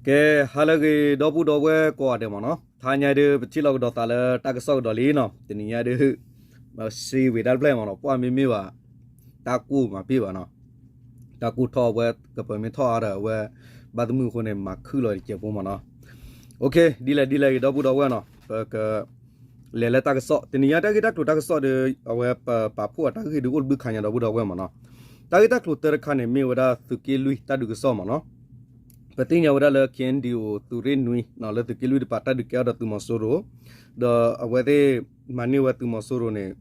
ကဲ, ဟါလၢအဂ့ၤ ဒီပုၢ်ဒီဝဲၢ်ကိးဂၤဒဲးမ့ၢ်နီၤ, တဟါညါဒုး ပထံၣ်လိာ်ကဒီးသးလၢတၢ်ကစီၣ်ကဒီးလံနီၤ, တနံၤညါဒုး စံးဝံၤတၢ်တဖျၢၣ်မ့ၢ်နီၤ, ပှၢ်မ့မ့ၢ်ဘၣ် တၢ်ကိၢ်မၤပ့ၢ်ဘၣ်နီၤ, တၢ်ကိၢ်ထီၣ်အဝဲ ကပၢၤမ့ၢ်ထီၣ်အါဒီးအဝဲ ဘၣ်သမုၣ်အဃိန့ၣ် မၤခုၣ်လီၤတစဲးဖိမ့ၢ်နီၤ, ဒ်လဲၣ်ဒ်လဲၣ်ဂ့ၤ ဒီပုၢ်ဒီဝဲၢ်နီၤ, ပက လဲၤလၢတၢ်ကစီၣ်, တနံၤညါတၢ်ဂ့ၢ်တၢ်ကျိၤတၢ်ကစီၣ်ဒီး အဝဲပပာ်ဖှိၣ်အတၢ်ဂ့ၢ်ဒုးအိၣ်တဘျုးခါညါ ဒီပုၢ်ဒီဝဲၢ်မ့ၢ်နီၤ, တၢ်ဂ့ၢ်တၢ်ကျိၤတၢတခါန့ၣ် မ့ၢ်ဝဲဒၣ်သုးက့လွံၢ်တၢ်ဒုးကစီၣ်မ့ၢ်နီၤ, ပသ့ၣ်ညါဝဲဒၣ်လၢ KNDO သုးရ့ၣ်နွံ လၢသုးက့လွံၢ်တပၤ တၢ်ဒုးကဲထီၣ်ဒီးသုးမီၤစိရိၤ, ဒီးအဝဲသ့ၣ်မၤန့ၢ်ဝဲသုးမီၤစိရိၤန့ၣ်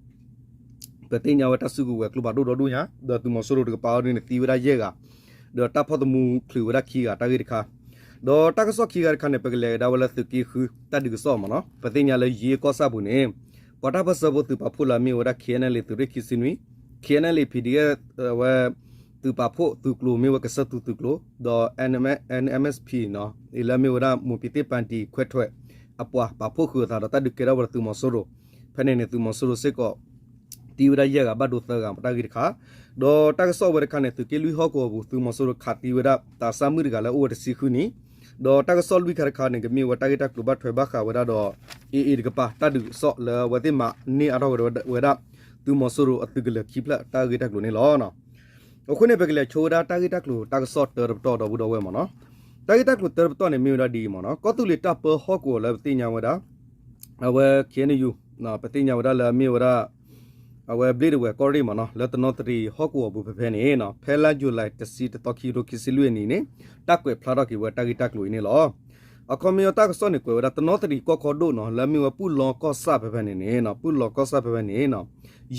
ပသ့ၣ်ညါဝဲတၢ်စုကဝဲၤကျိဖးဒိၣ်ဒီဒူၣ်ညါ, ဒီးသုးမီၤစိရိၤတကပၤအီၤဒ်န့ၣ် သံဝဲဒၣ်ယဲၢ်ဂၤ, ဒီးတၢ်ဖီၣ်သမူချုးဝဲဒၣ်ခံဂၤတၢ်ဂ့ၢ်တခါ, ဒီးတၢ်ကစီၣ်ခံဂၤတခါန့ၣ် ပကလဲၤကဒါဝဲလၢသုးက့ဃုတၢ်ဒုးကစီၣ်မ့ၢ်နီၤ, ပသ့ၣ်ညါလၢယ့ကီၢ်ဆၣ်ပူၤန့ၣ် ပှၤတၢ်ပၢၢ်ဆၢဖိသုးပာ်ဖှိၣ်လၢအမ့ၢ်ဝဲဒၣ် KNLA သုးရ့ၣ်ခံဆံနွံ, KNLA PDF ဝဲ သုးပာ်ဖှိၣ်သုးကျိၤမ့ၢ်ဝဲကစၢၢ်သူသုးကျိၤ, ဒီး NMSP နီၤ, အံၤလၢအမ့ၢ်ဝဲဒၣ် မိၢ်ပံၤသ့ၣ်ပၣ်တံၣ်ခွဲးထွဲး အပှၤပာ်ဖှိၣ်ဃုာ်အသးဒီးတၢ်ဒုးကဲထီၣ်ဝဲဒီးသုးမီၤစိရိၤ, ဖဲန့ၣ်န့ၣ် သုးမီၤစိရိၤစ့ၢ်ကီး သံဝဲဒၣ်ယဲၢ်ဂၤ ဘၣ်ဒိသၢဂၤတၢ်ဂ့ၢ်တခါ, ဒီးတၢ်ကစီၣ်ဝဲတခါန့ၣ် သုးက့လွံၢ်ဟီၣ်ကဝီၤပူၤ သုးမီၤစိရိၤခးသံဝဲဒၣ်သးစၢ်မုၣ်တဂၤလၢအိၣ်ဝဲတဆံဃုနံၣ်, ဒီးတၢ်ကစီၣ်လွံၢ်ခါတခါန့ၣ် ကမ့ၢ်ဝဲတၢ်ဂ့ၢ်တၢ်ကျိၤဘၣ်ထွဲဘၣ်ဃးဝဲဒၣ်ဒီး AA တကပၤ တၢ်ဒုးကစီၣ်လၢအဝဲသ့ၣ်မၤန့ၢ်အါထီၣ်ဝဲဒၣ် သုးမီၤစိရိၤအသုးကလၢၤခံဖျၢၣ်တၢ်ဂ့ၢ်တၢ်ကျိၤန့ၣ်လီၤ. အဃိန့ၣ် ပကလဲၤဆိဝဲဒၣ်တၢ်ဂ့ၢ်တၢ်ကျိၤတၢ်ကစီၣ်တၢတပတီၢ် ဒီပုၢ်ဒီဝဲၢ်မ့ၢ်နီၤ, တၢ်ဂ့ၢ်တၢ်ကျိၤတၢတပတီၢ်န့ၣ်မ့ၢ်ဝဲဒၣ်ဒ်အံၤမ့ၢ်နီၤ, ကီၢ်သူလ့ၤတၢ်ပၢဟီၣ်ကဝီၤလၢပသ့ၣ်ညါဝဲဒၣ် အဝဲ KNU ပသ့ၣ်ညါဝဲဒၣ်လၢအမ့ၢ်ဝဲဒၣ် အဝဲဘျ့ၣ်ဒဝဲၢ်ကီၢ်ရ့ၣ်မ့ၢ်နီၤ လၢတနီသရံၣ်ဟီၣ်ကဝီၤပူၤဖဲဖဲန့ၣ် ဖဲလါယူၤလံတဆံတသီခံကထိခံဆံလွံၢ်အနံၤန့ၣ် တၢ်ကွဲးဖျါထီၣ်က့ၤဝဲတၢ်ဂ့ၢ်တၢ်ကျိၤအံၤန့ၣ်လီၤ. အခီပညီတၢ်ကစီၣ်န့ၣ် ကွဲးဝဲဒၣ်တနီသရံၣ်ကီၢ်ခီဒိၣ်နီၤ လၢအမ့ၢ်ဝဲပုၢ်လီကီၢ်ဆၣ်ဖဲဖဲန့ၣ်န့ၣ် ပုၢ်လီကီၢ်ဆၣ်ဖဲဖဲန့ၣ်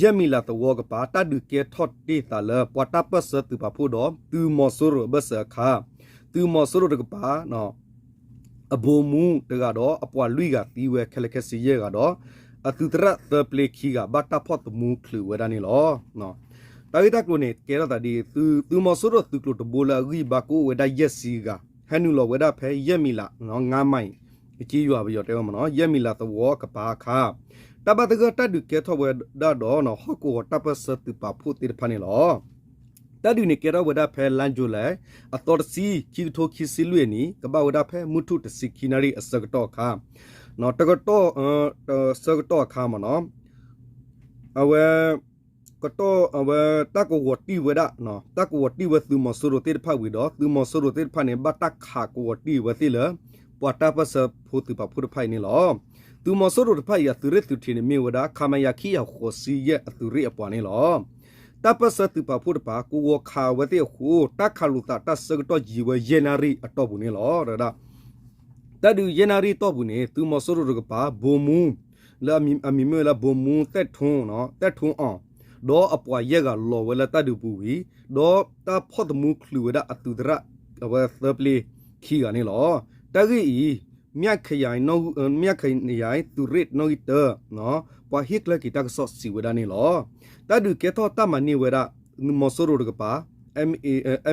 ယဲၢ်မံၤလးသဝီကပၤ တၢ်ဒုးကဲထီၣ်တ့ၢ်သးလၢ ပှၤတၢ်ပၢၢ်ဆၢသုးပာ်ဖှိၣ်ဒီး သုးမီၤစိရိၤအဘၢၣ်စၢၤအခါ သုးမီၤစိရိၤတကပၤ အဗိုလ်မှူးတဂၤဒီး အပှၤလွံၢ်ဂၤသံဝဲခဲလၢာ်ခဲဆ့ယဲၢ်ဂၤဒီး အသုးသရၣ်သၢပျ့ခံဂၤ ဘၣ်တၢ်ဖီၣ်သမူချုးဝဲဒၣ်န့ၣ်လီၤ. တၢ်ဂ့ၢ်တၢ်ကျိၤန့ၣ် ကဲထီၣ်သးဒ်အံၤ, သုးမီၤစိရိၤသုးကျိၤတဘိလၢအဂံၢ်ဘါကအိၣ်ဝဲဒၣ်ယဲၢ်ဆံဂၤ ဟဲနုာ်လီၤဝဲဒၣ်ဖဲယဲၢ်မံၤလး ငါးမိုင် က့ယွၤပယီၤတဲဝဲမ့ၢ်နီၤ ယဲၢ်မံၤလးသဝီကပၤအခါ တၢ်ဘၣ်သဂၢၢ်တၢ်ဒုးကဲထီၣ်ဝဲဒၣ်ဒီး ဟီၣ်ကဝီၤတၢ်ပၢၢ်ဆၢသုးပာ်ဖှိၣ်သ့ၣ်တဖၣ်န့ၣ်လီၤ. တၢ်ဒုးန့ၣ်ကဲထီၣ်ဝဲဒၣ်ဖဲလါယူၤလံ အသီတဆံ ခံကထိခံဆံလွံၢ်အနံၤ ကဘၣ်ဝဲဒၣ်ဖဲမုၢ်ထူၣ်တဆံခံနၣ်ရံၣ်အဆၢကတီၢ်အခါ တကတီၢ် ဆၢကတီၢ်အခါမ့ၢ်နီၤ အဝဲ ကတီၢ် အဝဲ တၢ်ကဝီၤတံၢ်ဝဲဒၣ် တၢ်ကဝီၤတံၢ်ဝဲသုးမီၤစိရိၤသ့ၣ်တဖၣ်ဝံၤဒီး သုးမီၤစိရိၤသ့ၣ်တဖၣ်န့ၣ် ဘၣ်တၢ်ခးကဝီၤတံၢ်ဝဲသ့ၣ်လၢ ပှၤတၢ်ပၢၢ်ဆၢဖိသုးပာ်ဖှိၣ်တဖၣ်အံၤန့ၣ်လီၤ. သုးမီၤစိရိၤတဖၣ်အံၤ အသုးရ့ၣ်သုးထံးန့ၣ်မ့ၢ်ဝဲဒၣ် ခမရ ခံကယၤဃိးဆံယဲၢ်အသုးရ့ၣ်အပှၤန့ၣ်လီၤ. တၢ်ပၢၢ်ဆၢသုးပာ်ဖှိၣ်တပၤ ကဝီၤခးဝဲသ့ၣ်အဃိ တၢ်ခးလိာ်သးတၢ်ဆၢကတီၢ်ယံၤဝဲယဲၢ်နၣ်ရံၣ်အတီၢ်ပူၤန့ၣ်လီၤ. တၢ်ဒုးယဲၢ်နၣ်ရံၣ်အတီၢ်ပူၤန့ၣ် သုးမီၤစိရိၤတကပၤ ဗိုလ်မှူး လၢအမံၤမ့ၢ်ဝဲလၢ ဗိုလ်မှူး သဲၣ်ထွန်း သဲၣ်ထွန်းအောင် ဒီးအပှၤယဲၢ်ဂၤလီၤဝဲလၢတၢ်ဒုးပူၤဝံၤ ဒီးတၢ်ဖီၣ်သမူချုးဝဲဒၣ်အသုးသရၣ် အဝဲသၢပျ့ခံဂၤန့ၣ်လီၤ. တၢ်ဂ့ၢ်အံၤ မၠၣ်ခယၤ မၠၣ်ခယၤ သုးရ့ၣ်နီၣ်ဂံၢ်တၢ ပှၤဟ့ၣ်ကျၢၢ်က့ၤတၢ်ကစီၣ်စံးဝဲဒၣ်န့ၣ်လီၤ. တၢ်ဒုးကဲထီၣ်တၢ်မၤန့ၢ်ဝဲဒၣ် သုးမီၤစိရိၤတကပၤ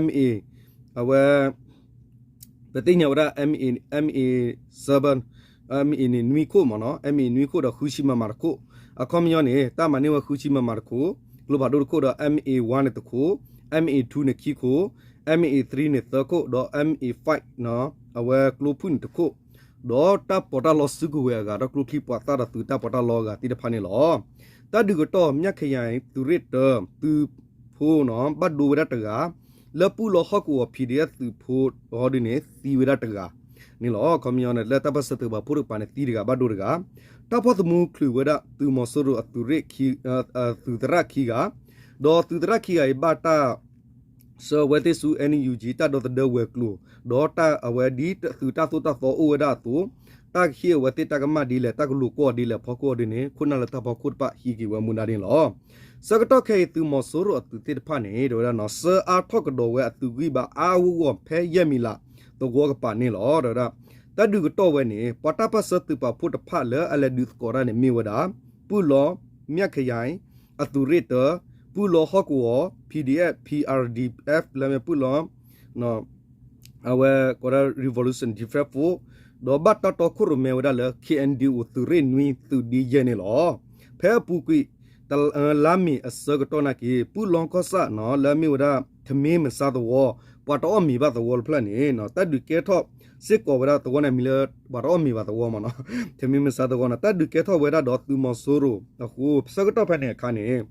MA အဝဲ ပသ့ၣ်ညါဝဲဒၣ် MA seven MA န့ၣ် နွံခိၣ်မ့ၢ်နီၤ MA နွံခိၣ်ဒီး ဃုဆံ MM တခိၣ် အခီပညီန့ၣ် တၢ်မၤန့ၢ်ဝဲ ဃုဆံ MM တခိၣ် ကျိဖးဒိၣ်တခိၣ်ဒီး MA one န့ၣ်တခိၣ် MA two န့ၣ်ခံခိၣ် MA three န့ၣ်သၢခိၣ် ဒီး MA five အဝဲကျိဖုၣ်န့ၣ်တခိၣ် ဒီးတၢ်ပီးတၢ်လီစုကဝဲၤအဂၤ ဒီးကျိချံမျိာ်သၣ်ဒီးသုးတၢ်ပီးတၢ်လီအဂၤသ့ၣ်တဖၣ်န့ၣ်လီၤ. တၢ်ဒုးကတီၢ် မၠၣ်ခယၤ သုးရ့ၣ်တၢ သုးဖိန့ၣ် ဘၣ်ဒိဝဲဒၣ်တဂၤ လၢပုၢ်လီဟီၣ်ကဝီၤ PDF သုးဖိအီၤဒ်န့ၣ် သံဝဲဒၣ်တဂၤန့ၣ်လီၤ. ခီပညီန့ၣ် လၢတၢ်ပၢၢ်ဆၢသုးပာ်ဖှိၣ်တကပၤန့ၣ် သံတဂၤဘၣ်ဒိတဂၤ တၢ်ဖီၣ်သမူချုးဝဲဒၣ်သုးမီၤစိရိၤအသုးရ့ၣ် သုးသရၣ်ခံဂၤ ဒီးသုးသရၣ်ခံဂၤအံၤ ဘၣ်တၢ် ဆှၢအဝဲသ့ၣ်ဆူ NUG တၢ်ဒီသဒၢဝဲၤကျိၤ ဒီးတၢ်အဝဲဒ်သုးတၢ်သိၣ်တၢ်သီအိၣ်ဝဲဒၣ်အသိး တၢ်ကဟ့ၣ်အဝဲသ့ၣ်တၢ်ကမၣ်ဒ်လဲၣ် တၢ်ကလိာ်ကွီၢ်ဒ်လဲၣ်ဖီခိၣ်အီၤဒ်န့ၣ် ခိၣ်နၢ်လၢတၢ်ဖီခိၣ်တဖၣ်ဟံးက့ၤဝဲမူဒါန့ၣ်လီၤ. ဆၢကတီၢ်ခဲအံၤ သုးမီၤစိရိၤအသုးသ့ၣ်တဖၣ်န့ၣ် တဲဝဲဒၣ်နီၤ ဆှၢအါထီၣ်ကဒီးဝဲအသုးဂံၢ်ဘါအါအါဂီၢ်ဂီၢ် ဖဲယဲၢ်မံၤလးသဝီကပၤန့ၣ်လီၤ. တဲဝဲဒၣ် တၢ်ဒုးကတီၢ်ဝဲန့ၣ် ပှၤတၢ်ပၢၢ်ဆၢသုးပာ်ဖှိၣ်တဖၣ်လၢအလဲၤဒုးသကိးတၢ်န့ၣ်မ့ၢ်ဝဲဒၣ် ပုၢ်လီ မၠၣ်ခယၤ အသုးရ့ၣ်တၢ ပုၢ်လီဟီၣ်ကဝီၤ PDF PRDF လၢမ့ၢ်ပုၢ်လီ အဝဲကိးဒၣ် Revolution Defense Force ဒီးဘၣ်တၢ်တီခိၣ်ရိၣ်မဲဝဲဒၣ်လၢ KNDO သုးရ့ၣ်နွံသုးဒ့ယဲၢ်န့ၣ်လီၤ. ဖဲအပူၤကွံာ် လါမ့ၤအဆၢကတီၢ်နာ်က့ ပုၢ်လီကီၢ်ဆၣ်နီၤ လၢအမ့ၢ်ဝဲဒၣ် ထမ့မဆါသဝီ ပှၤတအီၣ်မ့ၤဘၣ်သဝီတဖျၢၣ်န့ၣ် တၢ်ဒုးကဲထီၣ်စ့ၢ်ကီးဝဲဒၣ်သဝီန့ၣ် မံၤလၢပှၤတအီၣ်မ့ၤဘၣ်သဝီမ့ၢ်နီၤ, ထဲမံမဆါသဝီနီၤ, တၢ်ဒုးကဲထီၣ်ဝဲဒၣ်ဒီးသုးမီၤစိရိၤအဃိ ဆၢကတီၢ်ဖဲန့ၣ်အခါန့ၣ်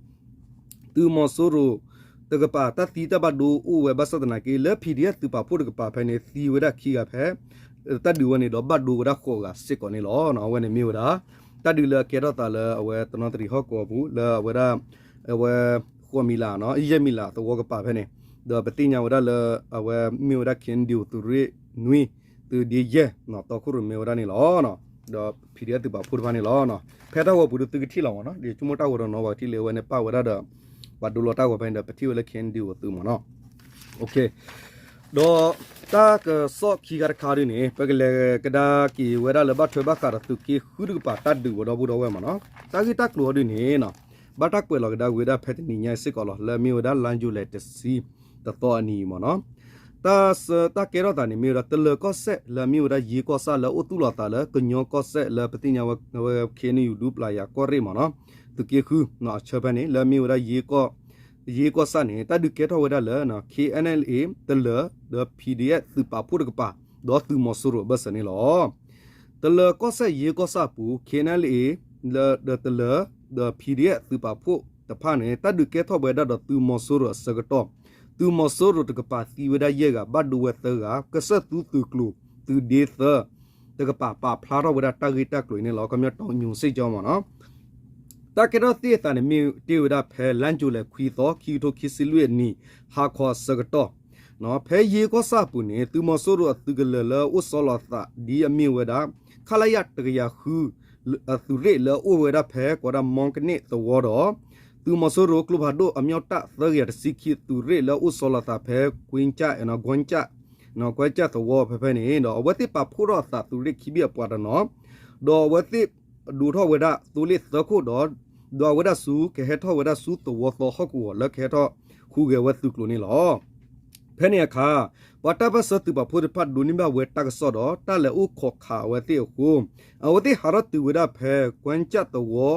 သုးမီၤစိရိၤတကပၤ တၢ်သံတၢ်ဘၣ်ဒိအိၣ်ဝဲဘၣ်ဆၣ်သနာ်က့ လၢ PDF သုးပာ်ဖှိၣ်တကပၤဖဲန့ၣ် သံဝဲဒၣ်ခံဂၤဖဲ တၢ်ဒုးဝဲန့ၣ်ဒီး ဘၣ်ဒိဝဲဒၣ်ဃိးဂၤစ့ၢ်ကီးန့ၣ်လီၤ. အဝဲန့ၣ်မ့ၢ်ဝဲဒၣ် တၢ်ဒုးလၢအကဲထီၣ်သးလၢအဝဲတနီသရံၣ်ဟီၣ်ကဝီၤပူၤ လၢအဝဲဒၣ် အဝဲ ဃိးမံၤလးနီၤ ယဲၢ်မံၤလးသဝီကပၤဖဲန့ၣ်, ဒီးပသ့ၣ်ညါဝဲဒၣ်လၢ အဝဲမ့ၢ်ဝဲဒၣ် KNDO သုးရ့ၣ်နွံ သုးဒ့ယဲၢ် တီခိၣ်ရိၣ်မဲဝဲဒၣ်န့ၣ်လီၤ. ဒီး PDF သုးပာ်ဖှိၣ်တဖၣ်န့ၣ်လီၤ. ဖဲတၢ်ဂီၤပူၤဒီးသုကထံၣ်လီၤမ့ၢ်နီၤ, ဒီးဆိကမိၣ်တၢ်ဂီၤဒီးနီၤ ပှၤကထံၣ်လၢအဝဲန့ၣ်ပာ်ဝဲဒၣ်ဒီး ပှၤဒိလီၤတၢ်ဂီၤဖဲန့ၣ်ဒီး ပထံၣ်ဝဲလၢ KNDO သုးမ့ၢ်နီၤ. ဒီးတၢ်ကစီၣ်ခံခါတခါဒ်န့ၣ် ပကလဲၤကဒါက့ၤဝဲဒၣ်လၢဘၣ်ထွဲဘၣ်ဃးဒီးသုးက့ဃုတကပၤတၢ်ဒုးဝဲဒီပုၢ်ဒီဝဲၢ်မ့ၢ်နီၤ. တၢ်ဂ့ၢ်တၢ်ကျိၤအီၤဒ်န့ၣ်နီၤ ဘၣ်တၢ်ကွဲးလီၤကဒါဝံၤဝဲဒၣ်ဖဲတနံၤညါအံၤစ့ၢ်ကီးလီၤ လၢအမ့ၢ်ဝဲဒၣ်လါယူၤလဲၣ်တဆံတသီအနံၤအံၤမ့ၢ်နီၤ. တၢ်ဆၢတၢ်ကဲထီၣ်သးန့ၣ်မ့ၢ်ဝဲဒၣ် တလၢၤကီၢ်စဲၣ်လၢအမ့ၢ်ဝဲဒၣ်ယ့ကီၢ်ဆၣ်လၢအိၣ်သူၣ်လီၤသးလၢကညီကီၢ်စဲၣ်လၢပသ့ၣ်ညါဝဲ KNU ဒူပျၤယၤကီၢ်ရ့ၣ်မ့ၢ်နီၤ, သုးက့ဃု အဆၢဖဲန့ၣ် လၢအမ့ၢ်ဝဲဒၣ် ယ့ကီၢ်ဆၣ်န့ၣ် တၢ်ဒုးကဲထီၣ်ဝဲဒၣ်လၢ KNLA တလၢၤ ဒီး PDF သုးပာ်ဖှိၣ်တကပၤ ဒီးသုးမီၤစိရိၤအဘၢၣ်စၢၤန့ၣ်လီၤ. တလၢၤကီၢ်စဲၣ်ယ့ကီၢ်ဆၣ်အပူၤ KNLA ဒီးတလၢၤ ဒီး PDF သုးပာ်ဖှိၣ်တဖၣ်န့ၣ် တၢ်ဒုးကဲထီၣ်ဝဲဒၣ်ဒီးသုးမီၤစိရိၤအဆၢကတီၢ်, သုးမီၤစိရိၤတကပၤသံဝဲဒၣ်ယဲၢ်ဂၤ ဘၣ်ဒိဝဲသၢဂၤ ကစၢၢ်သူသုးကျိၤ သုးဒ့သၢ တကပၤပာ်ဖျါထီၣ်ဝဲဒၣ်တၢ်ဂ့ၢ်တၢ်ကျိၤအံၤန့ၣ်လီၤ. ကမျၢၢ်တီညိၤစ့ၢ်ကီးမ့ၢ်နီၤ. တၢ်ကဲထီၣ်သ့ၣ်အသးန့ၣ်မ့ၢ်တ့ၢ်ဝဲဒၣ်ဖဲလါယူၤလဲၣ်ခွံသီ ခံကထိခံဆံလွံၢ်အနံၤ ဟါခီအဆၢကတီၢ် ဖဲယ့ကီၢ်ဆၣ်အပူၤန့ၣ် သုးမီၤစိရိၤအသုးကလၢၤလၢအအိၣ်ဆီလီၤသးဒ်အမ့ၢ်ဝဲဒၣ် ခလရ တကယၤဃု အသုးရ့ၣ်လၢအအိၣ်ဝဲဒၣ်ဖဲကိးဒၣ်မီကန့ၣ်သဝီဒီး သုးမီၤစိရိၤကျိဖးဒိၣ်အမ့ၢ်တၢ်သၢကယၤတဆံခံအသုးရ့ၣ်လၢအအိၣ်ဆီလီၤသးဖဲ ကွ့ကၠၣ် ကွ့ကၠၣ်သဝီဖဲဖဲန့ၣ်ဒီး အဝဲသ့ၣ်ပာ်ဖှိၣ်ထီၣ်အသးသုးရ့ၣ်ခံဘ့ၣ်အပှၤတနီၤ ဒီးအဝဲသ့ၣ်ဒိးထီၣ်ဝဲဒၣ်သိလ့ၣ်သၢခိၣ်ဒီး ဒီးအဝဲဒၣ်ဆူကဟဲထီၣ်ဝဲဒၣ်ဆူသဝီသီဟီၣ်ကဝီၤလၢကဟဲထီၣ်ဟူးဂဲၤဝဲသုးကျိၤန့ၣ်လီၤ. ဖဲန့ၣ်အခါ ပှၤတၢ်ပၢၢ်ဆၢသုးပာ်ဖှိၣ်သ့ၣ်တဖၣ်ဒိးန့ၢ်ဘၣ်ဝဲတၢ်ကစီၣ်ဒီး တၢ်လဲၤအိၣ်ခိးခးအဝဲသ့ၣ်အဃိ အဝဲသ့ၣ်ဟးထီၣ်တုၤဝဲဒၣ်ဖဲ ကွ့ကၠၣ်သဝီ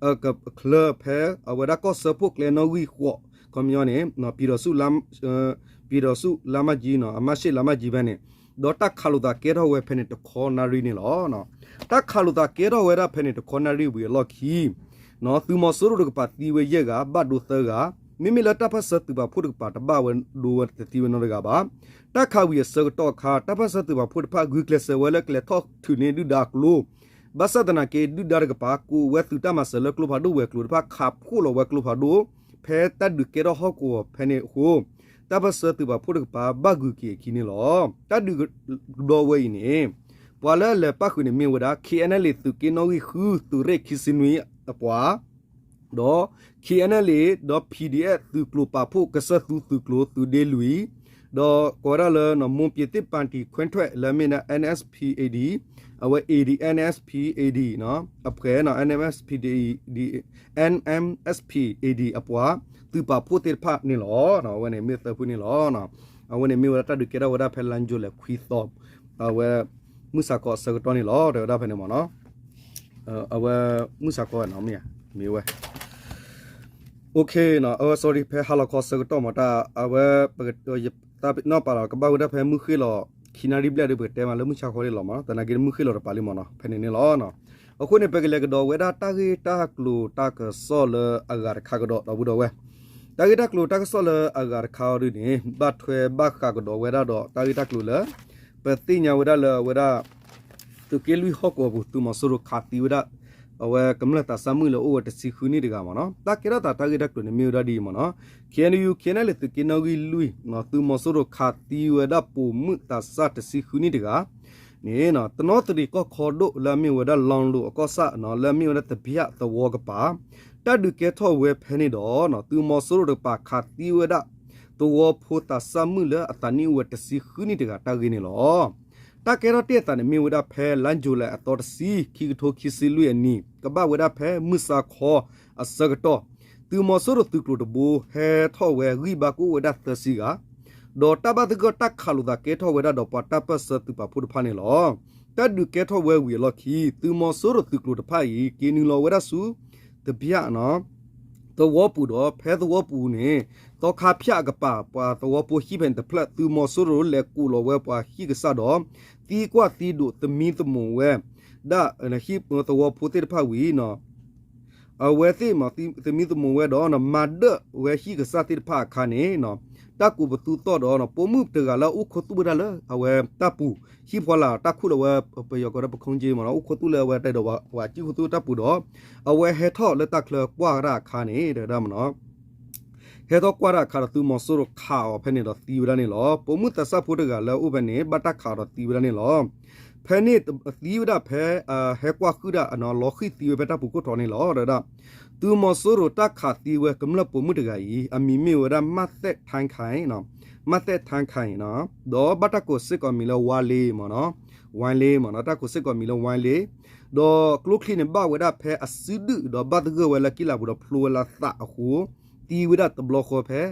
အချၢဖဲအဝဲဒၣ်ကီၢ်စၢဖှိၣ်ကျဲနီၣ်ဂံၢ်ဃိး ခီပညီန့ၣ် ပြည်ထောင်စုလမ်းမကြီးနီၤ အမှတ်ရှစ်လမ်းမကြီးဖဲန့ၣ် ဒီးတၢ်ခးလိာ်သးကဲထီၣ်ဝဲဖဲန့ၣ်တခီနၣ်ရံၣ်န့ၣ်လီၤ. တၢ်ခးလိာ်သးကဲထီၣ်ဝဲဒၣ်ဖဲန့ၣ်တခီနၣ်ရံၣ်ဝံၤအလီၢ်ခံ သုးမီၤစိရိၤတကပၤသံဝဲယဲၢ်ဂၤ ဘၣ်ဒိသၢဂၤ, မ့မ့ၢ်လၢတၢ်ပၢၢ်ဆၢသုးပာ်ဖှိၣ်တကပၤတဘၣ်ဝဲဒိဝဲတသံဝဲနီတဂၤဘၣ်. တၢ်ခးဝံၤအဆၢကတီၢ်အခါ တၢ်ပၢၢ်ဆၢသုးပာ်ဖှိၣ်တဖၣ် ဂုာ်ကျဲးစၢးဝဲလၢကလဲၤထီၣ်ထုးန့ၢ်ဒုၣ်ဒါအကျိ ဘၣ်ဆၣ်သနာ်က့ ဒုၣ်ဒါတကပၤ ကိးဝဲသုးတၢ်မၤစၢၤလၢကျိဖးဒိၣ်ဝဲၤကျိၤတဖၣ် ခးဖှိၣ်လီၤဝဲကျိဖးဒိၣ် ဖဲတၢ်ဒုးကဲထီၣ်ဟီၣ်ကဝီၤဖဲန့ၣ်အဃိ တၢ်ပၢၢ်ဆၢသုးပာ်ဖှိၣ်တကပၤ ဘၣ်ဂုာ်က့ၤအခံန့ၣ်လီၤ. တၢ်ဒုးကဘျီဝဲအံၤန့ၣ် ပှၤလၢအလဲၤပၣ်ဃုာ်န့ၣ်မ့ၢ်ဝဲဒၣ် KNLA သုးက့နီၣ်ဂံၢ်ဃု သုးရ့ၣ်ခံဆံနွံအပှၤ ဒီး KNLA ဒီး PDF သုးကျိၤပာ်ဖှိၣ်ကစၢၢ်သူသုးကျိၤသုးဒ့လွံၢ် ဒီးကိးဝဲဒၣ်လၢ မွန်ပြည်သစ်ပါတီခွဲထွက် လၢအမ့ၢ်ဒၣ် NSPAD အဝဲ AD NSPAD အဖှဲး NMSPAD NMSPAD အပှၤသုးပာ်ဖှိၣ်သ့ၣ်တဖၣ်န့ၣ်လီၤ. အဝဲန့ၣ်မ့ၢ်သၢဖုန့ၣ်လီၤ. အဝဲန့ၣ်မ့ၢ်ဝဲဒၣ်တၢ်ဒုးကဲထီၣ်ဝဲဒၣ်ဖဲလါယူၤလဲၣ်ခွံသီ အဝဲ မုၢ်ဆါခီအဆၢကတီၢ်န့ၣ်လီၤ တဲဝဲဒၣ်ဖဲန့ၣ်မ့ၢ်နီၤ. အဝဲ မုၢ်ဆါခီနီၤ မ့ၢ်ဧါ မ့ၢ်ဝဲ OK နီၤ အဝဲ sorry ဖဲဟါလီၤခီအဆၢကတီၢ်မ့ၢ်တၢ် အဝဲ ပက ယသးပ့ၤနီၣ်ပာ်လီၤ ကဘၣ်ဝဲဒၣ်ဖဲမုၢ်ဃ့ၢ်လီၤ ခံနၣ်ရံၣ်ဘျဲၣ်ဒီး ပကတဲမးလၢမုၢ်ဆါခီန့ၣ်လီၤမ့ၢ်နီၤ သနာ်က့မုၢ်ဃ့ၢ်လီၤတပၤလံမ့ၢ်နီၤ ဖဲန့ၣ်န့ၣ်လီၤ. အဃိန့ၣ် ပကလဲၤကဒီးဝဲဒၣ်တၢ်ဂ့ၢ်တၢ်ကျိၤတၢ်ကစီၣ်လၢအဂၤတခါကဒီး ဒီပုၢ်ဒီဝဲၢ် တၢ်ဂ့ၢ်တၢ်ကျိၤတၢ်ကစီၣ်လၢအဂၤတခါအီၤဒ်န့ၣ် ဘၣ်ထွဲဘၣ်ဃးကဒီးဝဲဒၣ်ဒီး တၢ်ဂ့ၢ်တၢ်ကျိၤလၢ ပသ့ၣ်ညါဝဲဒၣ်လၢအဝဲဒၣ် သုးက့လွံၢ်ဟီၣ်ကဝီၤပူၤ သုးမီၤစိရိၤခးသံဝဲဒၣ် အဝဲကမျၢၢ်သးစၢ်မုၣ်လၢအိၣ်ဝဲတဆံဃုနံၣ်တဂၤမ့ၢ်နီၤ တၢ်ကဲထီၣ်သးတၢ်ဂ့ၢ်တၢ်ကျိၤန့ၣ်မ့ၢ်ဝဲဒၣ်ဒ်အံၤမ့ၢ်နီၤ KNU KNLA သုးက့နီၣ်ဂံၢ်လွံၢ် သုးမီၤစိရိၤခးသံဝဲဒၣ်ပိာ်မုၣ်သးစၢ်တဆံဃုနံၣ်တဂၤ န့ၣ် တနီသရံၣ်ကီၢ်ခီဒိၣ်လၢအမ့ၢ်ဝဲဒၣ် လီလိၤအကီၢ်ဆၣ် လၢအမ့ၢ်ဝဲဒၣ်သဘံၣ်သဝီကပၤ တၢ်ဒုးကဲထီၣ်ဝဲဖဲန့ၣ်ဒီး သုးမီၤစိရိၤတကပၤခးသံဝဲဒၣ် သဝီဖိသးစၢ်မုၣ်လၢအသးနံၣ်အိၣ်ဝဲတဆံဃုနံၣ်တဂၤတၢ်ဂ့ၢ်န့ၣ်လီၤ. တၢ်ကဲထီၣ်တ့ၢ်အသးန့ၣ်မ့ၢ်ဝဲဒၣ်ဖဲလါယူၤလဲၣ်အသီတဆံ ခံကထိခံဆံလွံၢ်အနံၤ ကဘၣ်ဝဲဒၣ်ဖဲမုၢ်ဆါခီအဆၢကတီၢ် သုးမီၤစိရိၤသုးကျိၤတဘိဟဲထီၣ်ဝဲ ဂံၢ်ဘါကအိၣ်ဝဲဒၣ်သၢဆံဂၤ ဒီးတၢ်ဘၣ်သဂၢၢ်တၢ်ခးလိာ်သးကဲထီၣ်ဝဲဒၣ်ဒီးပှၤတၢ်ပၢၢ်ဆၢသုးပာ်ဖှိၣ်တဖၣ်န့ၣ်လီၤ. တၢ်ဒုးကဲထီၣ်ဝဲဝံၤအလီၢ်ခံ သုးမီၤစိရိၤသုးကျိၤတဖၣ်အံၤ က့ၤနုာ်လီၤဝဲဒၣ်ဆူ သဘံၣ် သဝီပူၤဒီး ဖဲသဝီပူၤန့ၣ် သီခါဖၠၣ်အကပၤ ပှၤသဝီဖိဟံၣ်ဖဲန့ၣ်တဖျၢၣ် သုးမီၤစိရိၤလဲၤကိးလီၤဝဲပှၤဟံၣ်ကစၢ်ဒီး သံကွၢ်သံဒိးသမံသမိးဝဲဒၣ် ဟံၣ်သဝီဖိသ့ၣ်တဖၣ်ဝံၤ အဝဲသ့ၣ်မ့ၢ်သမံသမိးဝဲဒီး မၤဒၢၣ်ဝဲဟံၣ်ကစၢ်သ့ၣ်တဖၣ်အခါန့ၣ် တၢ်ကူးပသူသီၣ်ဒီး ပိာ်မုၣ်တဂၤလၢအိၣ်ခူသူၣ်ဝဲဒၣ်လၢ အဝဲတၢ်ပူၤ ဟံၣ်ဖီလာ်တၢ်ခူၣ်လၢအဝဲ ပယီၤကိးဒၣ် ပခုံးက့မ့ၢ်နီၤ အိၣ်ခူသူၣ်လၢအဝဲတၢ်ဒီးပှၤစံၣ်ခူသူၣ်တၢ်ပူၤဒီး အဝဲဟဲထီၣ်လၢတၢ်ချၢကွၢ်တၢ်အခါန့ၣ် တဲဝဲဒၣ်မ့ၢ်နီၤ ဟဲထီၣ်ကွၢ်တၢ်အခါဒီးသုးမီၤစိရိၤခးအီၤဖဲန့ၣ်ဒီးသံဝဲဒၣ်န့ၣ်လီၤ. ပိာ်မုၣ်သးစၢ်ဖိတဂၤလၢအအိၣ်ဖဲန့ၣ် ဘၣ်တၢ်ခးအီၤဒီးသံဝဲဒၣ်န့ၣ်လီၤ. ဖဲန့ၣ်သံဝဲဒၣ်ဖဲ ဟဲကွၢ်ဃုာ်ဒၣ် လီၤဃံၢ်သံဝဲဖဲတၢ်ပူၤခိၣ်ထီန့ၣ်လီၤ တဲဝဲဒၣ်. သုးမီၤစိရိၤတၢ်ခးသံဝဲကမျၢၢ်ပိာ်မုၣ်တဂၤအံၤ အမံၤမ့ၢ်ဝဲဒၣ် မၣ်သဲးထါခါအံၤ မၣ်သဲးထါခါအံၤ ဒီးဘၣ်တၢ်ကိးစ့ၢ်ကီးမံၤလၢဝါလ့မ့ၢ်နီၤ ဝါလ့မ့ၢ်နီၤ တၢ်ကိးစ့ၢ်ကီးမံၤလၢဝါလ့ ဒီးကျိချံန့ၣ်ဘၣ်ဝဲဒၣ်ဖဲအစုဒုၣ် ဒီးဘၣ်သဂၢၢ်ဝဲလၢကံၣ်လၤပူၤဒီးဖျိဝဲလၢသးအဃိ သံဝဲဒၣ်တဘျီဃီဖဲ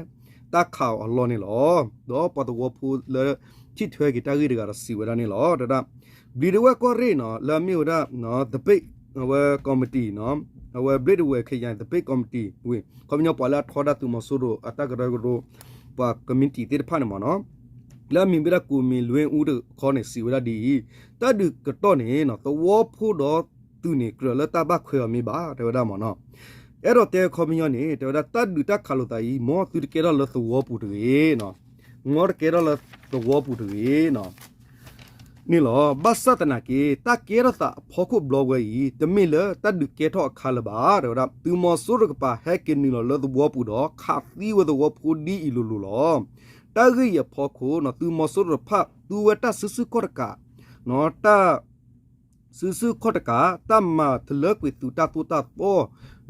တၢ်ခးအီၤအလီၢ်န့ၣ်လီၤ. ဒီးပှၤသဝီဖိလၢ ထံၣ်ထွဲက့ၤတၢ်ဂ့ၢ်တဂၤဒီးစံးဝဲဒၣ်န့ၣ်လီၤ တဲဝဲဒၣ်. ဘျံးဒဝဲၢ်ကီၢ်ရ့ၣ်နီၤ လၢအမ့ၢ်ဝဲဒၣ် သဘ့ၣ် အဝဲကီၢ်မတံၤ အဝဲဘျံးဒဝဲၢ်ခယၤသဘ့ၣ်ကီၢ်မတံၤဝံၤ ခီပညီပှၤလၢအထီဒါသုးမီၤစိရိၤအတၢ်ကရၢကရိ ပှၤကမံးတံာ်သ့ၣ်တဖၣ်န့ၣ်မ့ၢ်နီၤ လၢအမံၤဝဲဒၣ် ကိးမံၤလွ့အူတခီန့ၣ် စံးဝဲဒၣ်ဒ်အံၤ, တၢ်ဒုးကတီၢ်န့ၣ် သဝီဖိဒီးသုးန့ၣ် ကြၢးလၢတၢ်ဘၣ်ခွဲးအီၤမ့ၢ်ဘၣ် တဲဝဲဒၣ်မ့ၢ်နီၤ. အဲၣ်ဒိးတဲခီပညီန့ၣ် တဲဝဲဒၣ် တၢ်ဒုးတၢ်ခးလိာ်သးအံၤ မ်သုတကဲထီၣ်လၢသဝီပူၤတဂ့ၤ မ်တကဲထီၣ်လၢသဝီပူၤတဂ့ၤ န့ၣ်လီၤ. ဘၣ်ဆၣ်သနာ်က့ တၢ်ကဲထီၣ်သးအဖီခိၣ်ဘျီဝဲအံၤ တမ့ၢ်လၢတၢ်ဒုးကဲထီၣ်အခါလၢၤဘၣ် တဲဝဲဒၣ်. သုးမီၤစိရိၤတကပၤ ဟဲက့ၤနုာ်လီၤလၢသဝီပူၤဒီး ခးသံဝဲသဝီဖိဒ်အံၤလိၤလိၤလီၤ. တၢ်ဂ့ၢ်အံၤအဖီခိၣ် သုးမီၤစိရိၤတဖၣ် သူဝဲတၢ်စုဆူၣ်ခီၣ်တကး တၢ် စုဆူၣ်ခီၣ်တကး တၢ်မၤတလၢကွံာ်သုးတၢ်သိၣ်တၢ်သီ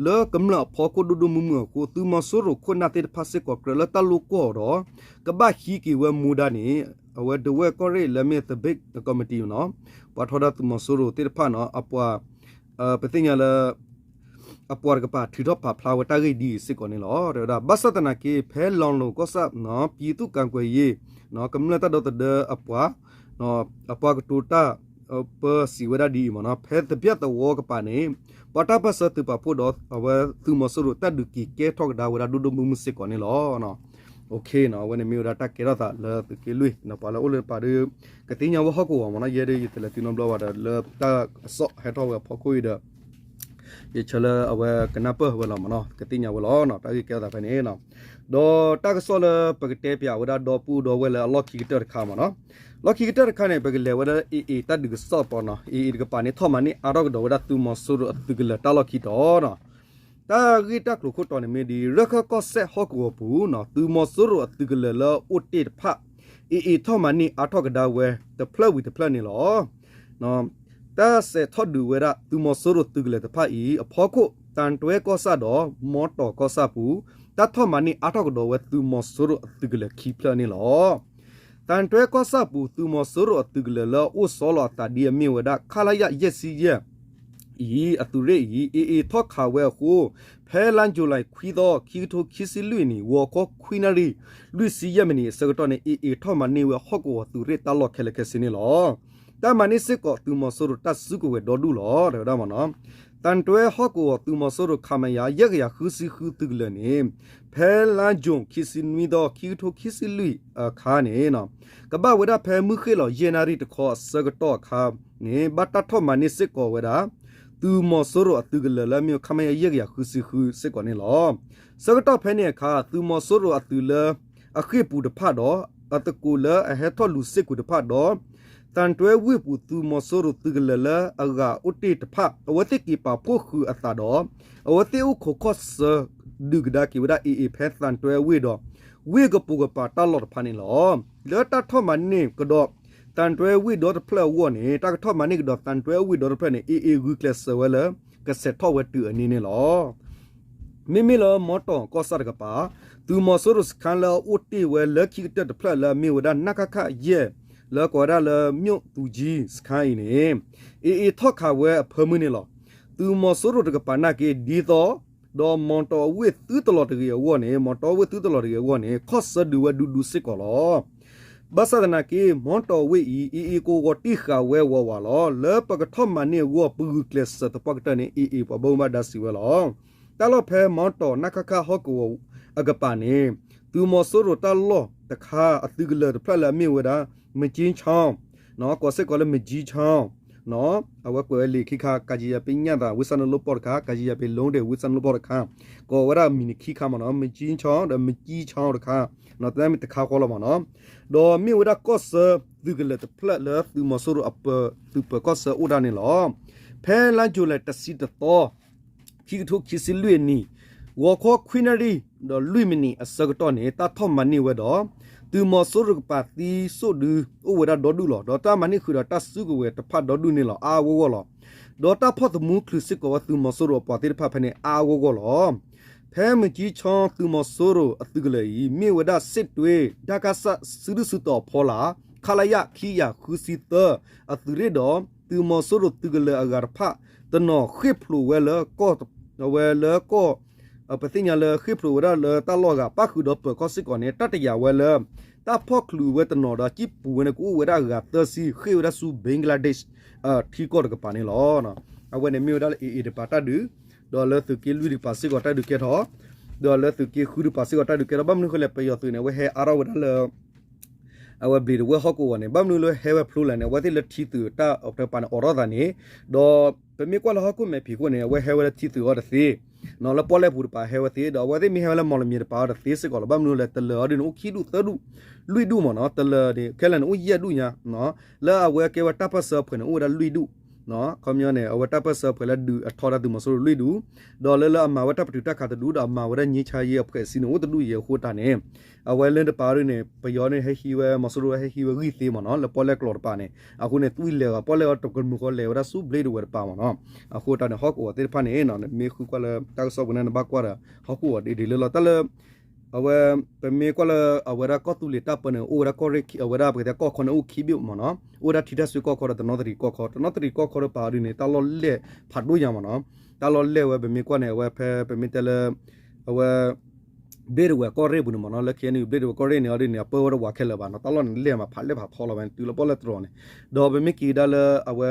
လၢကမျၢၢ်အဖီခိၣ်ဒိၣ်ဒိၣ်မုၢ်မုၢ်အဃိ သုးမီၤစိရိၤခိၣ်နၢ်သ့ၣ်တဖၣ်စ့ၢ်ကီး ကြၢးလၢတၢ်လိၣ်ကွီၢ်အီၤဒီး ကဘၣ်ဟံးက့ၤဝဲမူဒါန့ၣ် အဝဲဒဝဲၢ်ကီၢ်ရ့ၣ်လၢမ့ၢ်သဘ့ၣ်ကီၢ်မတံၤနီၤ ပှၤထီဒါသုးမီၤစိရိၤသ့ၣ်တဖၣ်နီၤ အပှၤ ပသ့ၣ်ညါလၢ အပှၤတကပၤထုးထီၣ်ပာ်ဖျါဝဲတၢ်ဂ့ၢ်ဒ်အံၤစ့ၢ်ကီးန့ၣ်လီၤ တဲဝဲဒၣ်. ဘၣ်ဆၣ်သနာ်က့ ဖဲလီၤလိၤကီၢ်ဆၣ် ပြည်သူ့ကာကွယ်ရေး ကမျၢၢ်တၢ်ဒီသဒၢအပှၤ အပှၤကတိၤတၢ် ပၢစံးဝဲဒၣ်ဒ်အံၤမ့ၢ်နီၤ ဖဲသပၢၤသဝီကပၤန့ၣ် ပှၤတၢ်ပၢၢ်ဆၢသုးပာ်ဖှိၣ်ဒီး အဝဲသုးမီၤစိရိၤတၢ်ဒုးက့ၤကဲထီၣ်ကဒါဝဲဒၣ်ဒိၣ်ဒိၣ်မုၢ်မုၢ်စ့ၢ်ကီးန့ၣ်လီၤ. အဝဲန့ၣ်မ့ၢ်ဝဲဒၣ်တၢ်ကဲထီၣ်သးလၢသုးက့လွံၢ် ပှၤလၢအိၣ်လၢတပၤဒီး ကသ့ၣ်ညါဝဲဟီၣ်ကဝီၤမ့ၢ်နီၤ ယဲဒၣ်ယတလဲၤတုၤနီတဘျီဘၣ်ဒီး လၢတၢ်ကစီၣ်ဟဲထီၣ်ဝဲအဖီခိၣ်အံၤဒီး ယဆၢလၢအဝဲကနၢ်ပၢၢ်ဝဲလီၤမ့ၢ်နီၤ ကသ့ၣ်ညါဝဲလီၤ တၢ်ဂ့ၢ်ကဲထီၣ်သးဖဲန့ၣ် ဒီးတၢ်ကစီၣ်လၢပကတဲပၠးဝဲဒၣ်ဒီပုၢ်ဒီဝဲၢ်လၢအလီၢ်ခံကတၢၢ်တခါမ့ၢ်နီၤ လီၢ်ခံကတၢၢ်တခါန့ၣ် ပကလဲၤဝဲဒၣ် AA တၢ်ဒုးကစီၣ်ပီနီၤ AA တကပၤန့ၣ် ထီၣ်မၤန့ၢ်အါထီၣ်ကဒီးဝဲဒၣ်သုးမီၤစိရိၤအသုးကလၢၤတၢ်လီၢ်ခံတီၤနီၤ တၢ်ဂ့ၢ်တၢ်ကျိၤခိၣ်တီန့ၣ်မ့ၢ်ဒ် ရခၢၣ်ကီၢ်စဲၣ်ဟီၣ်ကဝီၤပူၤနီၤ သုးမီၤစိရိၤအသုးကလၢၤလၢအအိၣ်တ့ၢ်တဖၣ် AA ထီၣ်မၤန့ၢ်အါထီၣ်ကဒါဝဲတဖျၢၣ်ဝံၤတဖျၢၣ်န့ၣ်လီၤ. တၢ်စဲးထီၣ်ဒုးဝဲဒၣ်သုးမီၤစိရိၤသုးကလၢၤတဖၣ်အံၤ အဖီခိၣ် သံတွဲကီၢ်ဆၣ်ဒီး မီတီၤကီၢ်ဆၣ်ပူၤ တၢ်ထီၣ်မၤန့ၢ်အါထီၣ်ကဒီးဝဲသုးမီၤစိရိၤအသုးကလၢၤခံဖျၢၣ်န့ၣ်လီၤ. သံတွဲကီၢ်ဆၣ်ပူၤ သုးမီၤစိရိၤအသုးကလၢၤလၢအအိၣ်ဆီလီၤအသးဒ်အမ့ၢ်ဝဲဒၣ် ခလရ ယဲၢ်ဆံယဲၢ် အံၤ အသုးရ့ၣ်အံၤ AA ထီၣ်ခးဝဲအဃိ ဖဲလါယူၤလံခွံသီ ခံကထိခံဆံလွံၢ်နံၣ် ဂီၤခီခွံနၣ်ရံၣ် လွံၢ်ဆံယဲၢ်မံးနံးအဆၢကတီၢ်န့ၣ် AA ထီၣ်မၤန့ၢ်ဝဲဟီၣ်ကဝီၤသုးရ့ၣ်တၢ်လီၢ်ခဲလၢာ်ခဲဆ့န့ၣ်လီၤ. တၢ်မၤန့ၢ်စ့ၢ်ကီးသုးမီၤစိရိၤတၢ်စုကဝဲၤဒီဒူၣ်လီၤ တဲဝဲဒၣ်မ့ၢ်နီၤ. သံတွဲဟီၣ်ကဝီၤသုးမီၤစိရိၤ ခမရ ယဲၢ်ကယၤဃုဆံဃုသုးကလၢၤန့ၣ် ဖဲလါယူၤခံဆံနွံသီ ခံကထိခံဆံလွံၢ်အခါန့ၣ် ကဘၣ်ဝဲဒၣ်ဖဲမုၢ်ဃ့ၢ်လီၤယဲၢ်နၣ်ရံၣ်တခီအဆၢကတီၢ်အခါန့ၣ် ဘၣ်တၢ်ထီၣ်မၤန့ၢ်စ့ၢ်ကီးဝဲဒၣ် သုးမီၤစိရိၤအသုးကလၢၤလၢအမ့ၢ် ခမရ ယဲၢ်ကယၤဃုဆံဃုစ့ၢ်ကီးန့ၣ်လီၤ. ဆၢကတီၢ်ဖဲန့ၣ်အခါ သုးမီၤစိရိၤအသုးလၢအဃ့ၢ်ပူၤတဖၣ်ဒီး အသကိးလၢအဟဲထီၣ်လူၤစ့ၢ်ကီးတဖၣ်ဒီး သံတွဲဝ့ၢ်ပူၤသုးမီၤစိရိၤသုးကလၢၤလၢအဂၤအိၣ်တ့ၢ်တဖၣ် အဝဲသ့ၣ်က့ၤပာ်ဖှိၣ်ဃုာ်အသးဒီး အဝဲသ့ၣ်အိၣ်ခိးခီၣ်ဆၢဒုးကဒါက့ၤဝဲဒၣ် AA ဖဲသံတွဲဝ့ၢ်ဒီး ဝ့ၢ်ကပိာ်ကပၤတၢ်လီၢ်တဖၣ်န့ၣ်လီၤ. လၢတၢ်ထီၣ်မၤန့ၢ်ကဒီးသံတွဲဝ့ၢ်ဒီတဖျၢၣ်အဂီၢ်န့ၣ် တၢ်ကထီၣ်မၤန့ၢ်ကဒီးသံတွဲဝ့ၢ်ဒီတဖျၢၣ်န့ၣ် AA ဂုာ်ကျဲးစၢးဝဲလၢ ကဆဲးထီၣ်ဝဲတုၤအနံၤန့ၣ်လီၤ. မ့မ့ၢ်လၢမီတီၤကီၢ်ဆၣ်တကပၤ သုးမီၤစိရိၤစခါလၢအအိၣ်တ့ၢ်ဝဲလၢခံကတၢၢ်တဖျၢၣ်လၢအမ့ၢ်ဝဲဒၣ် နကခ ယဲၢ် လၢကိးဝဲဒၣ်လၢ မြို့သူကြီး စခါအံၤန့ၣ် AA ထီၣ်ခးဝဲအဖၢမုၢ်န့ၣ်လီၤ. သုးမီၤစိရိၤတကပၤနာ်က့ ဒ်သိး ဒီးမီတီၤအဝ့ၢ်သုတလီၤတဂ့ၤအဂီၢ်န့ၣ် မီတီၤအဝ့ၢ်သုတလီၤတဂ့ၤအဂီၢ်န့ၣ် ခီၣ်ဆၢဒုးဝဲဒူဒူစ့ၢ်ကီးလီၤ. ဘၣ်ဆၣ်သနာ်က့ မီတီၤအဝ့ၢ်အံၤ AA ကဝီၤတံၢ်ဃာ်ဝဲဝးဝးလီၤ. လၢပကထီၣ်မၤန့ၢ်အဂီၢ် ပဂုာ်ကျဲးစၢးသပှၢ်ကတၢၢ်န့ၣ် AA ပှၤဘၣ်မူဘၣ်ဒါစံးဝဲလီၤ. တၢ်လီၢ်ဖဲမီတီၢ် နခခ ဟီၣ်ကဝီၤအကပၤန့ၣ် သုးမီၤစိရိၤတၢ်လီၢ်တခါ အသုးကလၢၤတဖျၢၣ်လၢအမ့ၢ်ဝဲဒၣ် မကၠံဆီ ကိးစ့ၢ်ကီးလၢ မကၠံဆီ အဝဲကွဲးဝဲလံာ်ခံခါ ကၤယံယၤပ့ညၣ်သၣ် ဝံစၢ်နလိၣ်ပီၢ်တခါ ကၤယံယၤပ့လိတ့ၢ် ဝံစၢ်နလိၣ်ပီၢ်တခါ ကိးဝဲဒၣ်မံၤန့ၣ်ခံခါမ့ၢ်နီၤ မကၠံဆီ ဒီးမကၠံဆီတခါ တၢ်မ့ၢ်တခါဃီလီၤမ့ၢ်နီၤ ဒီးမ့ၢ်ဝဲဒၣ်ကီၢ်ဆၢ သုးကလၢၤတဖျၢၣ်လၢသုးမီၤစိရိၤအပသုးပၢၤကီၢ်ဆၢအိၣ်ဒၣ်န့ၣ်လီၤ. ဖဲလါယူၤလံတဆံတသီ ခံကထိခံဆံလွံၢ်နံၣ် ဂီၤခီခွံနၣ်ရံၣ် ဒီးလွံၢ်မံးနံးအဆၢကတီၢ်န့ၣ် တၢ်ထီၣ်မၤန့ၢ်ဝဲဒီး သုးမီၤစိရိၤကပၤသံစိၣ်ဒု အိၣ်ဝဲဒၣ်ဒီဒူၣ်လီၤ. ဒီးတၢ်မၤန့ၢ်ဃုာ်ဒီးတၢ်စုကဝဲၤတဖၣ်ဒီဒူၣ်န့ၣ်လီၤ အါအါဂီၢ်ဂီၢ်လီၤ. ဒီးတၢ်ဖီၣ်သမူချုးစ့ၢ်ကီးဝဲသုးမီၤစိရိၤအပှၤသ့ၣ်တဖၣ်ဖဲန့ၣ် အါအါဂီၢ်ဂီၢ်လီၤ. ဖဲမကၠံဆီသုးမီၤစိရိၤအသုးကလၢၤအံၤ မ့ၢ်ဝဲဒၣ် စစ်တွေ ဒကစ စုဒုၣ်စုတီၤအဖီလာ် ခလရ ခံကယၤဃုဆံသၢ အသုးရ့ၣ်ဒီး သုးမီၤစိရိၤသုးကလၢၤအဂၤတဖၣ် တနီၤဃ့ၢ်ဖျိးဝဲလၢကီၢ် အဝဲလၢကီၢ် ပသ့ၣ်ညါလၢဃ့ၢ်ဖျိးဝဲဒၣ်လၢတၢ်လီၢ်အဂၤ ပၣ်ဃုာ်ဒီးပၢၤကီၢ်စ့ၢ်ကီးန့ၣ် တၢ်တယာ်ဝဲလၢ တၢ်ဖီၣ်ချုးဝဲတနီၤဒီး ကံၣ်ပူၤဝဲန့ၣ် ကအိၣ်ဝဲဒၣ်အဂၤသၢဆံ ဃ့ၢ်ဝဲဒၣ်ဆူ ဘ့ကလါဒ့းရှ် ထံကီၢ်တကပၤန့ၣ်လီၤ. အဝဲန့ၣ်မ့ၢ်ဝဲဒၣ်လၢ AA တကပၤတၢ်ဒုး ဒီးလၢသုးက့လွံၢ်တကပၤစ့ၢ်ကီးတၢ်ဒုးကဲထီၣ် ဒီးလၢသုးက့ဃုတကပၤစ့ၢ်ကီးတၢ်ဒုးကဲထီၣ် ဘၣ်မနုၤဃိလဲၣ် ပယီၤသုးန့ၣ် အဝဲဟဲအါထီၣ်ဝဲဒၣ်လၢ အဝဲဘျံးဒဝဲၢ်ဟီၣ်ကဝီၤန့ၣ် ဘၣ်မနုၤလၢဟဲဝဲဖျိလဲၣ်န့ၣ် အဝဲသ့ၣ်လၢထံသုးတၢ်တကပၤန့ၣ် အိးထီၣ်သးန့ၣ် ဒီးပမ့ၢ်ကွၢ်လၢဟီၣ်ခိၣ်မဲာ်ဖံးခိၣ်န့ၣ် အဝဲဟဲဝဲလၢထံသုးအီၤတသ့ လၢပီၣ်လဲၣ်ပူၤတကပၤဟဲဝဲသ့ ဒီးအဝဲသ့ၣ်မ့ၢ်ဟဲဝဲလၢမီၣ်လမၠဲၤတကပၤအီၤတသ့စ့ၢ်ကီးလီၤ. ဘၣ်မနုၤလဲၣ် တလၢၤအီၤဒ်န့ၣ် အိၣ်ခံဒူၣ်သၢဒူၣ် လွံၢ်ဒူၣ်မ့ၢ်နီၤ တလၢၤန့ၣ် ခဲလၢာ်န့ၣ် အိၣ်ယဲၢ်ဒူၣ်ညါ လၢအဝဲကဲဝဲတၢ်ပၢၢ်ဆၢအဖှဲးန့ၣ် အိၣ်ဝဲဒၣ်လွံၢ်ဒူၣ် ခီပညီန့ၣ် အဝဲတၢ်ပၢၢ်ဆၢအဖှဲးလၢဒုးအထီဒါသုးမီၤစိရိၤလွံၢ်ဒူၣ် ဒီးလၢလၢအမၤဝဲတၢ်ပတုာ်တၢ်ခးတဒူၣ် ဒီးအမၤဝဲဒၣ်ငြိမ်းချမ်းရေးအဖွဲ့အစည်းန့ၣ် အိၣ်တဒူၣ်အံၤအဃိတၢ်န့ၣ် အဝဲလၢတကပၤဒ်န့ၣ် ပယီၤန့ၣ် ဟဲဟံးဝဲ မီၤစိရိၤဟဲဟံးဝဲဂံၢ်သ့မ့ၢ်နီၤ လၢပီၣ်လဲၣ်ကျိာ်တကပၤန့ၣ် အဃိန့ၣ် သွံၣ်လဲၤဂီၤ ပီၣ်လဲၣ်အီၤတကမုာ်ဃီလဲၤဝဲဒၣ်ဆူဘျ့ဒဝဲၢ်တကပၤမ့ၢ်နီၤ အဃိတၢ်န့ၣ် ဟီၣ်ကဝီၤသ့ၣ်တဖၣ်န့ၣ် နမ့ၢ်ဃုကွၢ်လၢတၢ်ကစီၣ်ပူၤန့ၣ် နဘၣ်ကွၢ်ဒီး ဟီၣ်ကဝီၤဒ်ဒ်လၢလီၤ တၢ်လၢ အဝဲ ပမ့ၢ်ကွၢ်လၢအဝဲဒၣ်ကီၢ်သူလ့ၤတၢ်ပၢန့ၣ် အိၣ်ဝဲဒၣ်ကီၢ်ရ့ၣ် အဝဲဒၣ်ပကတဲကီၢ်ခီန့ၣ် အိၣ်ခံဘ့ၣ်မ့ၢ်နီၤ အိၣ်ဝဲဒၣ်ထံတၢ်စုကီၢ်ခီဒီးတနီသရံၣ်ကီၢ်ခီ တနီသရံၣ်ကီၢ်ခီတကပၤဒ်န့ၣ် တၢ်လီၢ်လဲၢ်ဖးဒိၣ်ညါမ့ၢ်နီၤ တၢ်လီၢ်လဲၢ်ဝဲ ပမ့ၢ်ကွၢ်န့ၣ် အဝဲဖဲပမ့ၢ်တဲလၢ အဝဲ ဘျ့ဒဝဲၢ်ကီၢ်ရ့ၣ်ပူၤန့ၣ်မ့ၢ်နီၤ လၢ KNU ဘျ့ဒဝဲၢ်ကီၢ်ရ့ၣ်န့ၣ်အီၤဒ်န့ၣ် အပၢဝဲတဝးခဲလၢာ်ဘၣ်နီၤ တၢ်လီၢ်န့ၣ်လဲၢ်မးဖးလဲၢ်ဖးထီလီၤဝဲ တုၤလၢပီၣ်လဲၣ်တြီၤန့ၣ် ဒီးပမ့ၢ်က့ၤဒၣ်လၢအဝဲ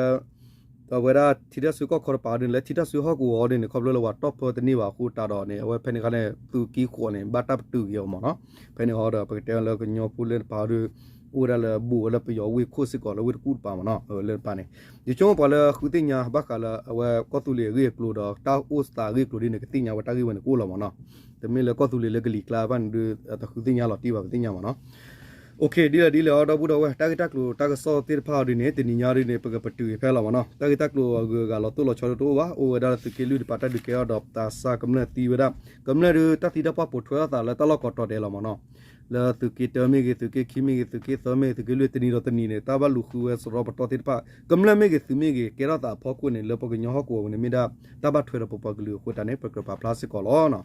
အဝဲဒၣ်ထံတၢ်စုကီၢ်ခီတကပၤဒ်န့ၣ် လၢထံတၢ်စုဟီၣ်ကဝီၤအီၤဒ်န့ၣ် ခီဖျိလၢဝၤတီၢ်ဖၢတန့ၢ်ဘၣ်အဃိတၢ်ဒီးန့ၣ် အဝဲဖဲန့ၣ်အခါန့ၣ် သုးက့ဃိးန့ၣ် ဘၣ်တၢ်ပတုာ်က့ၤအီၤမ့ၢ်နီၤ ဖဲန့ၣ်အီၤဒီး ပကတဲလၢကညီဖိလၢတကပၤအီၤဒ် အိၣ်ဝဲဒၣ်လၢဘူးဝဲလၢပယီၤဝ့ၢ်ခိၣ်စ့ၢ်ကီးလၢဝ့ၢ်တကူၣ်တကပၤမ့ၢ်နီၤ လၢတကပၤန့ၣ် ယဆိကမိၣ်ပှၤလၢဃုသ့ၣ်ညါဘၣ်ဃးလၢအဝဲကီၢ်သူလ့ၤအဂ့ၢ်အကျိၤဒီး တၢ်အိၣ်သးအဂ့ၢ်အကျိၤဒ်န့ၣ် ကသ့ၣ်ညါဝဲတၢ်ဂ့ၢ်ဝဲန့ၣ်ကအိၣ်လီၤမ့ၢ်နီၤ တမ့ၢ်လၢကီၢ်သူလ့ၤလၢကလံၤကျါဘၣ်န့ၣ်ဒ် တဃုသ့ၣ်ညါလီၤတံၢ်ဘၣ် ပသ့ၣ်ညါမ့ၢ်နီၤ ဒ်လဲၣ်ဒ်လဲၣ်အီၤ ဒီပုၢ်ဒီဝဲၢ် တၢ်ဂ့ၢ်တၢ်ကျိၤတၢ်ကစီၣ်သ့ၣ်တဖၣ်အီၤဒ်န့ၣ် တနံၤညါဒ်န့ၣ် ပကပတုာ်ဖဲလီၤမ့ၢ်နီၤ တၢ်ဂ့ၢ်တၢ်ကျိၤအဂုၤအဂၤလီၤတိၢ်လီၤဆီဒ်တအိၣ်ဘၣ် အိၣ်ဝဲဒၣ်လၢသုးက့လွံၢ်တကပၤတၢ်ဒုးကဲထီၣ်ဒီး သးစၢ်ကမျၢၢ်သံဝဲဒၣ် ကမျၢၢ်ဒ်တၢ်သံတၢ်ပှၢ်ပိာ်ထွဲထီၣ်သးလၢတၢ်လီၢ်ကိးတီၤဒဲးလီၤမ့ၢ်နီၤ လၢသုးက့တၢမ့ၢ်ဂ့ၤ သုးက့ခံမ့ၢ်ဂ့ၤ သုးက့သၢမ့ၢ်ဂ့ၤ သုးက့လွံၢ်တနံၤဒီးတနံၤန့ၣ် တၢ်ဘၣ်လူၤဃုဝဲစရီပတီၢ်သ့ၣ်တဖၣ် ကမျၢၢ်မ့ၢ်ဂ့ၤ သုးမ့ၢ်ဂ့ၤ ကဲထီၣ်သးအဖီခိၣ်န့ၣ် လၢပှၤကညီဟီၣ်ကဝီၤပူၤန့ၣ် မ့ၢ်ဒၣ်တၢ်ဘၣ်ထွဲဒီးပပှၤကလုာ်အဃိတၢ်န့ၣ် ပကြၢးပာ်ဖျါစ့ၢ်ကီးလီၤ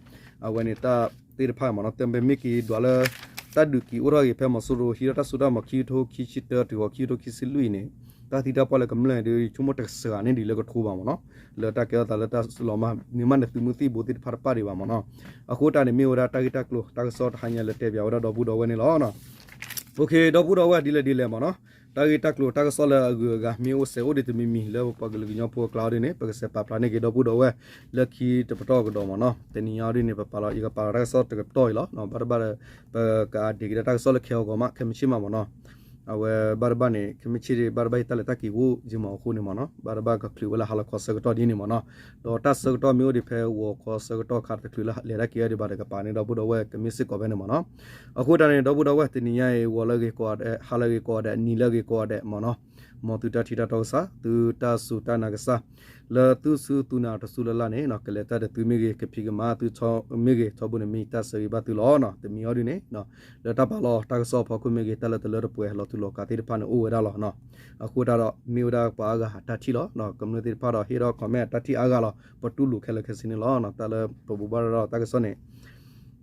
အဝဲန့ၣ်တၢ်သ့ၣ်တဖၣ်မ့ၢ်နီၤ တမ့ၢ်က့ၤဒွးလၢ တၢ်ဒုးက့ၤအိၣ်ထီၣ်က့ၤဖဲမီၤစိရိၤဟံးထီၣ်တၢ်စိတၢ်ကမီၤခံကထိခံဆံတၢ တုၤဃီၤခံကထိခံဆံလွံၢ်အံၤန့ၣ် တၢ်သံတၢ်ပှၢ်လၢကမျၢၢ်ဒ်ယဆိကမိၣ်တစှၤန့ၣ်ဒ်လၢကထိဘၣ်မ့ၢ်နီၤ လၢတၢ်ကဲထီၣ်သးလၢတၢ်လီၤမၢ်န့ၢ်မးန့ၣ်သုးမုၢ်သံၣ်ဘိသ့ၣ်တဖၣ်တပၣ်ဒံးဘၣ်မ့ၢ်နီၤ အဃိတၢ်န့ၣ်မ့ၢ်ဝဲဒၣ်တၢ်ဂ့ၢ်တၢ်ကျိၤတၢ်ကစီၣ်တဟါညါလၢတဲပၠးဝဲဒၣ်ဒီပုၢ်ဒီဝဲၢ်န့ၣ်လီၤ ဒီပုၢ်ဒီဝဲၢ်ဒ်လဲၣ်ဒ်လဲၣ်မ့ၢ်နီၤ တၢ်ဂ့ၢ်တၢ်ကျိၤတၢ်ကစီၣ်လၢအဂုၤအဂၤမ့ၢ်အိၣ်စဲးအိၣ်ဒံးတမံၤမံၤလၢပပှၤကလုာ်ကညီဖိအကျါဒ်န့ၣ် ပကစဲးပာ်ဖျါန့ၢ်က့ၤဒီပုၢ်ဒီဝဲၢ် လၢခံတပတီၢ်ကဒီးမ့ၢ်နီၤ တနံၤညါဒ်န့ၣ် ပပာ်လီၤ ယကပာ်လီၤတၢ်ကစီၣ်တကပတီၢ်အံၤလီၤ ဘၣ်တဘၣ်ဒီး ပကအဒ့က့ၤဒၣ်တၢ်ကစီၣ်လၢခဲအဂီၤမး ခဲမုၢ်ဆ့ၣ်မးမ့ၢ်နီၤ အဝဲဘၣ်တဘၣ်န့ၣ် ခဲမုၢ်ဆ့ၣ်ဘၣ်တဘၣ်ယတၢ်လဲၤတၢ်က့ၤအိၣ်ယံၤမးအဃိန့ၣ်မ့ၢ်နီၤ ဘၣ်တဘၣ်ကချုးဝဲလၢဟါလီၤခီဆၢကတီၢ်ဒ်န့ၣ်မ့ၢ်နီၤ ဒီးတၢ်ဆၢကတီၢ်မ့ၢ်အိၣ်ဒံးဖဲဂီၤခီဆၢကတီၢ်ခါတချုးလၢလဲၤတၢ်က့ၤအီၤဒံးဘၣ်ဒီးကပာ်န့ၢ်ဒီပုၢ်ဒီဝဲၢ်ကမ့ၢ်စ့ၢ်ကီးဖဲန့ၣ်မ့ၢ်နီၤ အဃိတၢ်န့ၣ် ဒီပုၢ်ဒီဝဲၢ်တနံၤညါအံၤ ဂီၤလၢအဂ့ၤကိးဂၤဒဲး ဟါလၢအဂ့ၤကိးဂၤဒဲး နံၤလၢအဂ့ၤကိးဂၤဒဲးမ့ၢ်နီၤ မ်သုတၢ်ထံၣ်တၢ်တီကစၢ် သုတၢ်စူၢ်တၢ်နာ်ကစၢ် လၢသုစုသုနၤတစူၢ်လၢ်လၢ်န့ၣ် ကလဲၤတၢ်ဒီးသုမ့ၢ်ဂ့ၤ ကဖံးကမၤသုဆီမ့ၢ်ဂ့ၤ ထီဘိန့ၣ်မ့ၢ်တၢ်ဆၢဂ့ၤဘၣ်သုလီၤ တမံၤအီၤဒ်န့ၣ် လၢတၢ်ပာ်လီၤတၢ်ကစီၣ်အဖီခိၣ်မ့ၢ်ဂ့ၤ တၢ်လၢတလၢတပှဲၤလီၤတူာ်လီၤကာ်သ့ၣ်တဖၣ်န့ၣ်အိၣ်ဝဲဒၣ်လီၤ အဃိတၢ်ဒီး မ့ၢ်ဝဲဒၣ်ပှၤအါဂၤအတၢ်ထံၣ်လီၤ ကမျၢၢ်သ့ၣ်တဖၣ်ဒီးဟ့ၣ်ဒီး comment အတၢ်ထံၣ်အါဂၤလီၤ ပတူၢ်လိာ်ခဲလၢာ်ခဲဆ့န့ၣ်လီၤ တၢ်လၢပဘူးဘၣ်ဒီးတၢ်ကစီၣ်န့ၣ်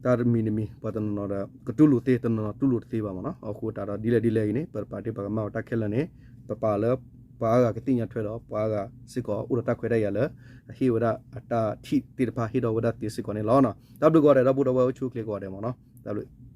တၢ်တမံၤတမံၤ ပှၤတနီၤနီၤဒီး ကတူၢ်လိာ်သ့ တနီၤနီၤတူၢ်လိာ်တသ့ဘၣ်မ့ၢ်နီၤ အဃိတၢ်ဒီးဒ်လဲၣ်ဒ်လဲၣ်အံၤန့ၣ် ပတပာ်တ့ၢ်ပာ်ကမၣ်ဝဲတၢ်ခဲလၢာ်န့ၣ် ပပာ်လၢ ပှၤအါဂၤကသ့ၣ်ညါထွဲဒီး ပှၤအါဂၤစ့ၢ်ကီးအိၣ်ဒီးတၢ်ခွဲးတၢ်ယာ်လၢ အဟ့ၣ်ဝဲဒၣ်အတၢ်ထံၣ်သ့ၣ်တဖၣ်ဟ့ၣ်ဒီးဝဲဒၣ်သ့စ့ၢ်ကီးန့ၣ်လီၤ တၢ်ဘျုးကိးဂၤဒဲး ဒီပုၢ်ဒီဝဲၢ်အိၣ်ဆူၣ်အိၣ်ချ့ကိးဂၤဒဲးမ့ၢ်နီၤ တၢ်ဘျုး